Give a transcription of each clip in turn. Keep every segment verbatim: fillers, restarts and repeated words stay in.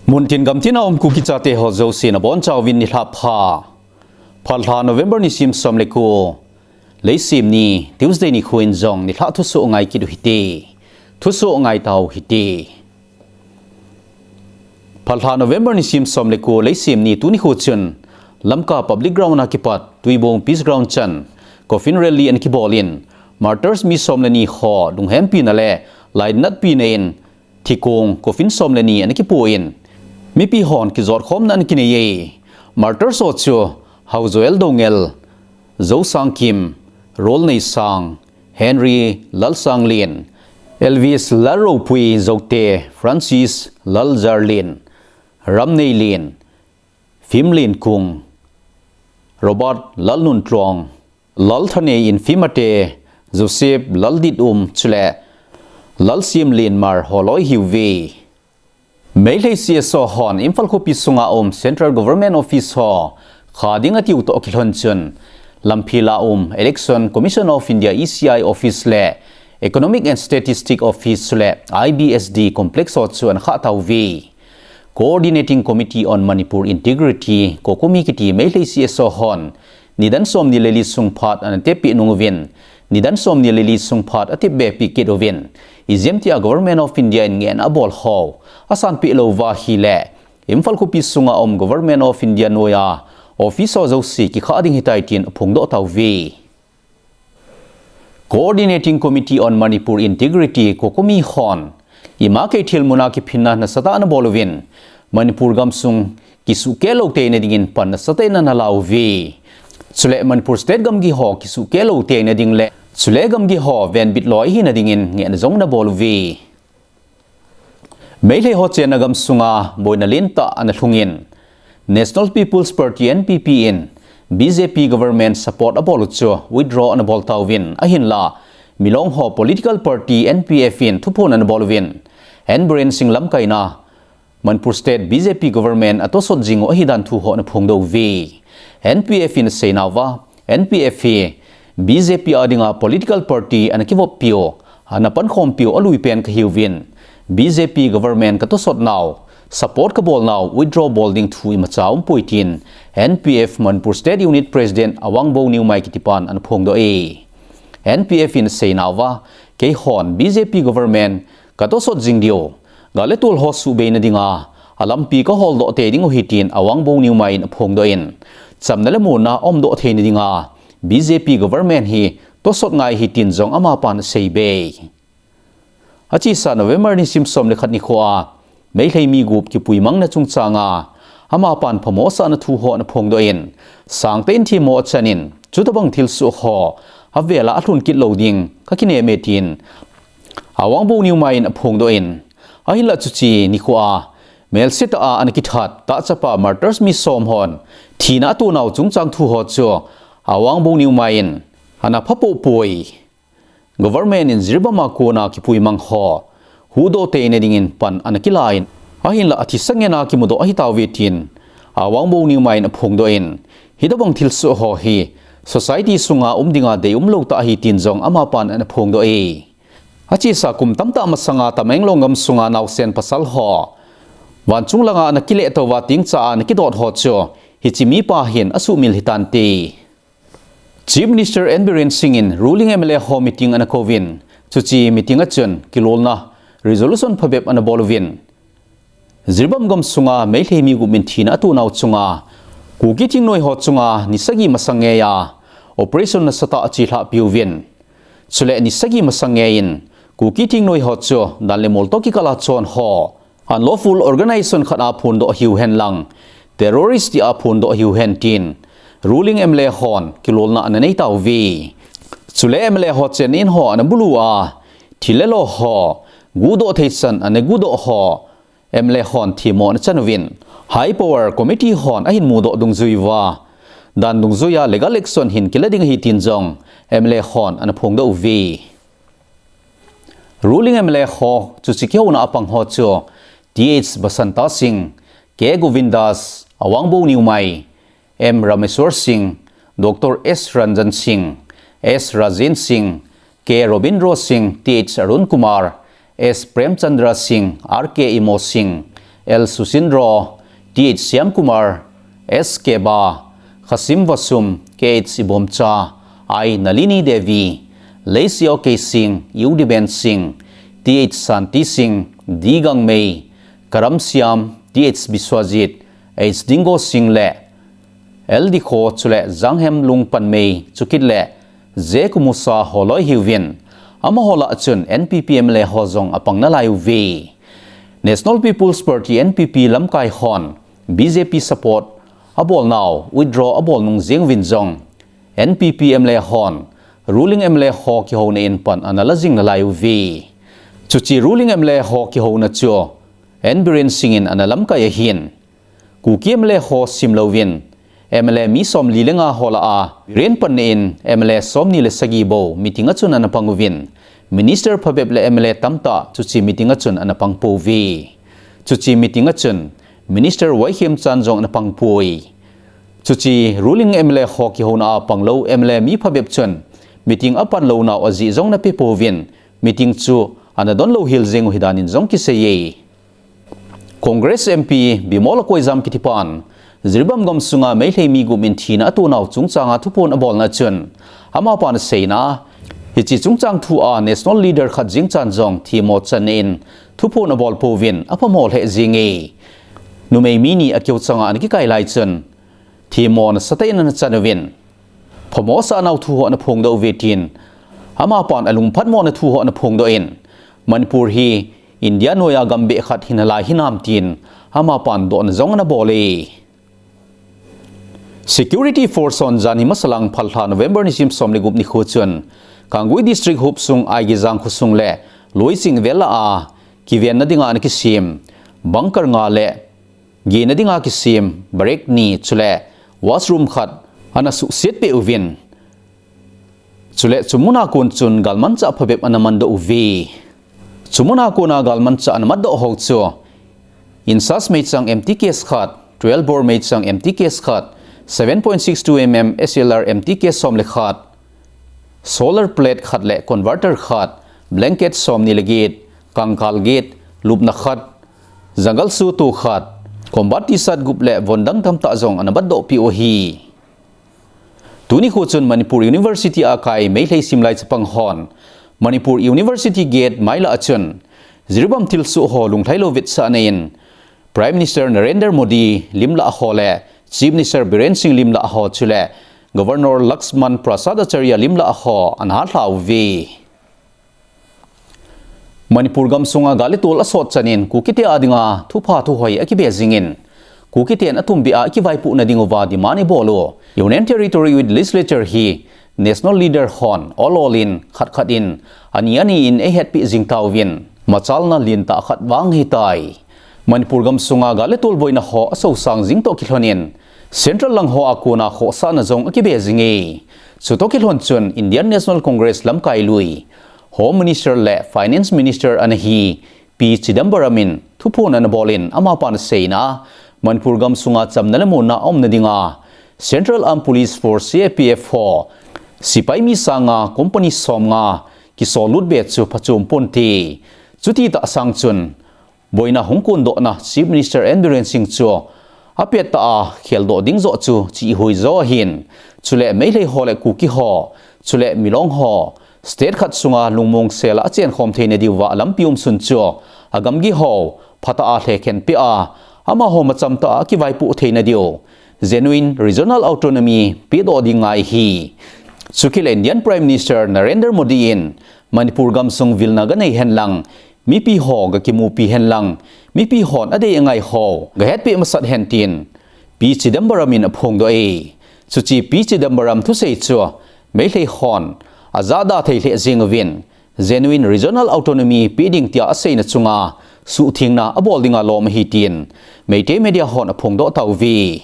Muntin gamtin a um Kuki chate ho jouse nabonchauvin nilhah pha. Phalbi lha November nisim som le ko, Leisim ni, Tuesday nikho in jong nilhah thusoh ngai kit u hite. Thusoh ngai tau hite. Phalbi lha November nisim som le ko, Leisim ni tuni nikho chun Lamka Public Ground a kipat Tuibong Peace Ground chan coffin rally ana kibol in, martyrs mi som le ni ho lunghempi na le lainatpi na in thikong coffin som le ni ana kipu in, mipi hon kijotkhomna ana kinei e. Martyrs ho chu Haujoel Doungel, Zosangkim, Rolneisang, Henry Lalsanglin, Elvis Lalropui, Zote Francis Lalzarlin, Ramneilin, Phimlinkung, Robert Lalnuntlong, Lalthanei in Phimate, Joseph Lalditum chule Lalsiamlinmar holoi ahiuve. Meitei C S O hon Imphal khopi sunga um Central Government Office ho kha ding atiu toh kilhon chun, lamphel a um Election Commission of India, E C I Office le Economic and Statistic Office le I B S D Complex ho chu ana khah tauve. Coordinating Committee on Manipur Integrity, COCOMI kiti Meitei C S O hon nidan somni le li sung phat ana teppeh nung uvin, nidan somni le li sung phat ateppeh peh kit uvin, ijemtia Government of India in ngehna abol ho asanpeh lou uva ahile, Imphal khopi sunga um Government of India noiya office ho jouse kikhah ding ahitai tin aphongdoh tauve. Coordinating Committee on Manipur Integrity, COCOMI hon ima kei thilmun a kiphinna nasatah ana bol uvin, Manipur gamsung kisuhkeh lou teina dingin pan nasatah in ana lauve. Chule Manipur State gamgi ho kisuhkeh lou teina ding le chule gamgi ho venbit loi ahina dingin ngehna jong ana bol uve. Meitei ho chenna gamsunga boina lentah ana lhungin, National People's Party, N P P, in B J P government support abol u chu withdraw ana bol tauvin, ahinla Milong ho political party N P F in thuphon ana bol uvin, N Biren Singh lamkaina Manipur State B J P government atosot jing u ahidan thu ho ana phongdoh uve. N P F in aseinauva, N P F hi B J P a dinga political party ana kivoppiu, ana pankhompiu alui pen kahiuvin, B J P government katosot nau, support kabol nau, withdraw bol ding thu imacha umpoi tin, N P F Manipur State Unit President Awangbow Newmai kitipan ana phongdoh e. N P F in aseinauva, keihon B J P government katosot jing diu, gal le tol ho suhbeina dinga alampi kaholdoh tei diu ahi tin Awangbow Newmai in aphongdoh in, chamna le muonna umdoh theina dinga B J P government hi tosot ngai ahi tin jong amapan aseibe. Achesa November nisim som le khat nikhoa Meitei mi gup kipuimangna chungchanga amapan phamo asahna thu ho ana phongdoh in, sangtah in themmo achan in, chutobang thilsoh ho avela alhun kit lou ding kakinem e tin Awangbow Newmai in aphongdoh in, ahinla chuche nikhoa melsetah a ana kithat tahchapa martyrs mi som hon thina atonau chungchang thu ho chu Awangbow Newmai in ana phapoh poi. Government in Jiribam a kona kipuimang ho huhdoh teina dingin pan ana kila in, ahinla athisa ngen a kimudoh ahitauve tin Awangbow Newmai in aphongdoh in, hitobang thilsoh ho hi society sunga um dinga deium lou tah ahi tin jong amapan ana phongdoh e. Achesa kum tamtah masanga Tamenglong gamsunga naosen pasal ho vanchung langa ana kile touva tingcha a ana kidot ho chu hiche mipa hin asuhmil hitante. Chief Minister N Biren Singh in ruling M L A ho meeting ana kouvin, chuche meeting a chun kilolna resolution phabep ana bol uvin, Jiribam gamsunga Meitei mi gup in thina atonau chunga Kuki thingnoi ho chunga ni sagi masang ngeiya operation nasatah achelhah piuvin, chule ni sagi masang ngeiyin Kuki thingnoi ho chu dan le mol toh kikala chon ho, unlawful organization khat a phondoh ahiu hen lang, terrorist tia phondoh ahiu hen tin ruling M L A hon kilolna ana nei tauve. Chule M L A ho chenna in ho ana bulu a, thil le lo ho guhdoh thei chan ana guhdoh ho M L A hon themmo ana chan uvin, High Power Committee hon ahin mudoh dungjui uva, dan dungjuiya legal action hin kila ding ahi tin jong M L A hon ana phongdoh uve. Ruling M L A ho chuche kihouna a pang ho chu T H Basanta Singh, K Govindas, Awangbow Newmai, M Rameswar Singh, Doctor S Ranjan Singh, S Rajen Singh, K Robindro Singh, T H Arun Kumar, S Premchandra Singh, R K Imo Singh, L Susindro, Th Shyamkumar, S Keba, Khasim Vasum, Kh Ibomcha, I Nalini Devi, Leisio Keishing, U Diben Singh, Th Shanti Singh, D Gangmei, Karam Shyam, Th Biswajit, H Dingo Singh le L Dikho chule Janghemlung Panmei chukit le J Kumusa holoi hiuvin, amaho lah chun N P P M L A ho jong apang nalai uve. National People's Party, N P P, lamkai hon B J P support abolnau withdraw abol nung jeng uvin jong N P P M L A hon ruling M L A ho kihouna in pan ana la jing nalai uve. Chuche ruling M L A ho kihouna chu N Biren Singh in ana lamkai ahin, Kuki M L A ho simlouvin, M L A mi somli le nga ho lah a Biren panna in M L A somni le sagi bou meeting a chun ana pang uvin, minister phabep le M L A tamtah chuche meeting a chun ana pang pouve. Chuche meeting a chun minister Y Khemchand jong ana pang poi. Chuche ruling M L A ho kihouna a panglou M L A mi phabep chun meeting apan lounau ajeh jong ana pe pouvin, meeting chu ana donlou hel jeng u ahi danin jong kiseiye. Congress M P Bimol Akoijam kitipan Jiribam gamsunga Meitei mi gup in thina atonau chungchanga thuphon abolna chun, amapan aseina, hiche chungchang thu a national leader khat jengchan jong themmo channa in thuphon abol pouvin aphamo lheh jenge. Numei mi ni akeu changa ana kikai lai chun themmo nasatah in ana chan uvin, phamo asahnau thu ho ana phongdoh uve tin, amapan alungphatmona thu ho ana phongdoh in, Manipur hi India noiya gam beh khat hinalai hinam tin, amapan dohna jong ana bole. Security Force hon janhi masalang phalha November nisim somle gup nikho chun, Kangui District hopsung Aigejang khosung le Loiching vel a kivenna dinga ana kisem bunker nga le gena dinga kisem barrack ni chule washroom khat ana suhset peh uvin. Chule chumuna kon chun galmanchah phabep ana mandoh uve. Chumuna kona galmanchah ana matdoh ho chu, Insas meichang empty case khat, twelve bore meichang empty case khat, seven point six two M M S L R empty case som le khat, solar plate khat le converter khat, blanket somni le get, kangkal get, lupna khat, jungle suit khat, combat T-shirt gup le von dang tamtah jong ana matdoh peh u ahi. Tuni nikho chun Manipur University a kai Meitei simlai chapang hon Manipur University gate mailah a chun Jiribam thilsoh ho lunglhailou vetsahna in Prime Minister Narendra Modi lim lah ho le Chief Minister Biren Singh lim lah ho chule Governor Laxman Prasad Acharya lim lah ho ana hatlha uve. Manipur gamsunga gal le tol asot chanin Kukite a dinga thupha thuhoi akibe jingin, Kukiten atumbeh a akivaipohna dinguva demand eibol u Union Territory with Legislature hi National Leader hon ol ol in khat khat in ani ani in eihetpeh jing tauvin, machalna lentah khat vang ahitai. Manipur gamsunga gal le tol boina ho asosang jing toh kilhonin, Central lang hoa kona khohsahna jong akibe jinge. Chutoh kilhon chun Indian National Congress lamkai lui Home Minister le Finance Minister ana hi P Chidambaram in thuphon ana bolin, amapan aseina, Manipur gamsunga chamna le muonna aumna dinga Central Armed Police Force, C A P F ho sepai mi sanga company somnga kisol lut be chu phachom ponte. Chuti tah sang chun, boina hung kondohna Chief Minister N Biren Singh chu apettah a kheldoh ding joh chu chihhuijo ahin. Chule Meitei ho le Kuki ho, chule Milong ho, state khat sunga lungmong sela achenkhom theina diuva lampi umsun chu agamgi ho phatah a lhekhen peh a, amaho machamtah a akivaipoh theina diu genuine regional autonomy pedoh ding ngai ahi. Chukit le Indian Prime Minister Narendra Modi in Manipur gamsung vilna ganei henlang, mipi ho gakimupi henlang, mipi hon adei angai ho gahetpeh masat hen tin P Chidambaram in aphongdoh e. Chuche P Chidambaram thusei chu Meitei hon ajahda thei lheh jing uvin, genuine regional autonomy pe ding tia aseina chunga suhthengna abol dinga lom ahi tin Meitei media hon aphongdoh tauve.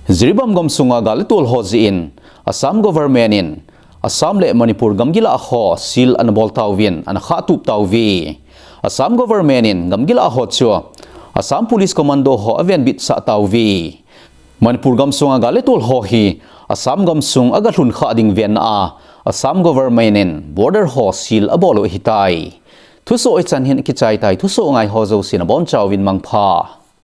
Jiribam gamsunga gal le tol ho jeh in Assam government in Assam le Manipur gamgi lah ho seal ana bol tauvin, ana khahtup tauve. Assam government in gamgi lah ho chu Assam Police Commando ho avenbitsah tauve. Manipur gamsunga gal le tol ho hi Assam gamsung agalhun khah ding venna a Assam government in border ho seal abol u ahitai. Thusoh hichan hin kichai tai, thusoh ngai ho jouse nabonchauvin mangpha.